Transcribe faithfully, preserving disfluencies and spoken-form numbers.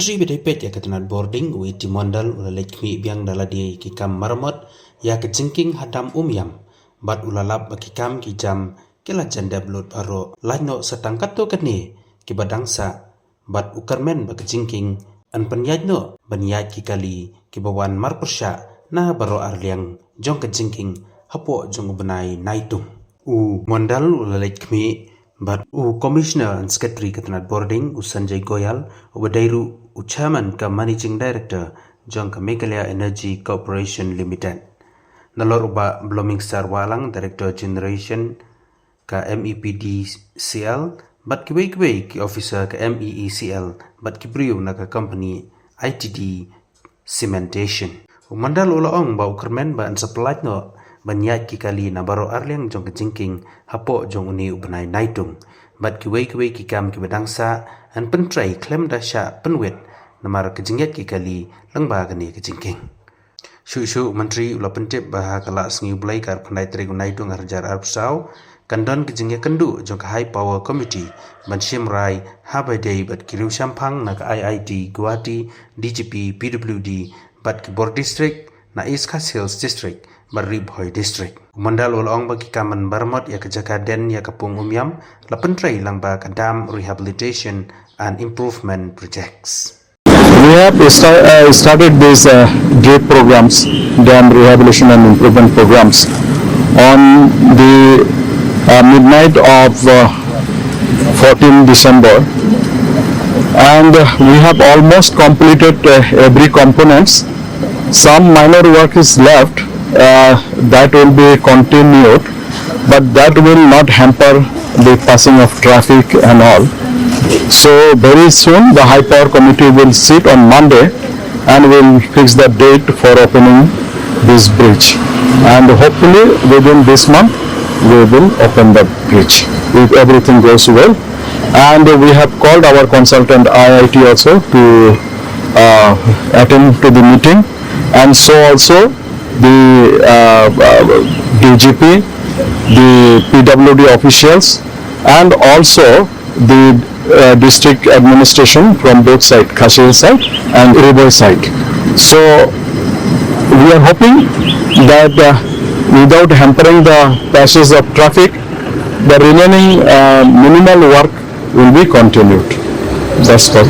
Hynrei ba dei peit ïa ka tnat bording, u A T Mondal u la leit khmih biang da lade ki kam maramot ïa ka jingkieng ha dam Umiam, bad u la lap ba ki kam ki jam ki la jan dep lut baroh. Lait noh sa tang katto katne kiba dang sah, bad u kyrmen ba ka jingkieng yn pynïaid noh ban ïaid ki kali kiba wan marpyrshah na baroh arliang jong ka jingkieng hapoh jong u bnai Naitung. U Mondal u la leit khmih bad u Commissioner and Secretary ka tnat bording, u Sanjay Goyal, uba dei ruh u Chairman ka Managing Director jong ka Meghalaya Energy Corporation Limited. Nalor u Bah Blooming Star Wahlang, Director Generation ka M E P D C L, bad kiwei kiwei ki officer ka M E E C L, bad ki briew na ka company I T D Cementation. U Mondal u la ong ba u kyrmen ba yn sa pyllait noh ban ïaid ki kali na baroh arliang jong ka jingkieng hapoh jong une u bnai Naitung, bad kiwei kiwei ki kam kiba dang sah yn pyntrei khlem da shah pynwit namar ka jingïaid ki kali lyngba kane ka jingkieng. Shuh shuh u Myntri u la pyntip ba ha ka lak sngi U Blei ka arphew khyndai tarik u Naitung arhajar arphew saw, kan don ka jingïakynduh jong ka High Power Committee ban shim rai ha ba ïadei bad ki riewshemphang na ka I I T Guwahati, D G P, P W D, bad ki bor district na East Khasi Hills District bad Ri Bhoi District. U Mondal u la ong ba ki kam ban baramot ïa ka jaka den ïa ka pung Umiam la pyntrei lyngba ka Dam Rehabilitation and Improvement Projects. We have sta- uh, started these uh, DRIP programs, dam rehabilitation and improvement programs, on the uh, midnight of uh, fourteenth December, and uh, we have almost completed uh, every components. Some minor work is left uh, that will be continued, but that will not hamper the passing of traffic and all. So very soon the high power committee will sit on Monday and will fix the date for opening this bridge. And hopefully within this month we will open the bridge if everything goes well. And we have called our consultant I I T also to uh, attend to the meeting, and so also the uh, uh, D G P, the P W D officials, and also the uh, district administration from both side, Khasi Hills side and Ri Bhoi side. So we are hoping that uh, without hampering the passage of traffic, the remaining uh, minimal work will be continued. That's all.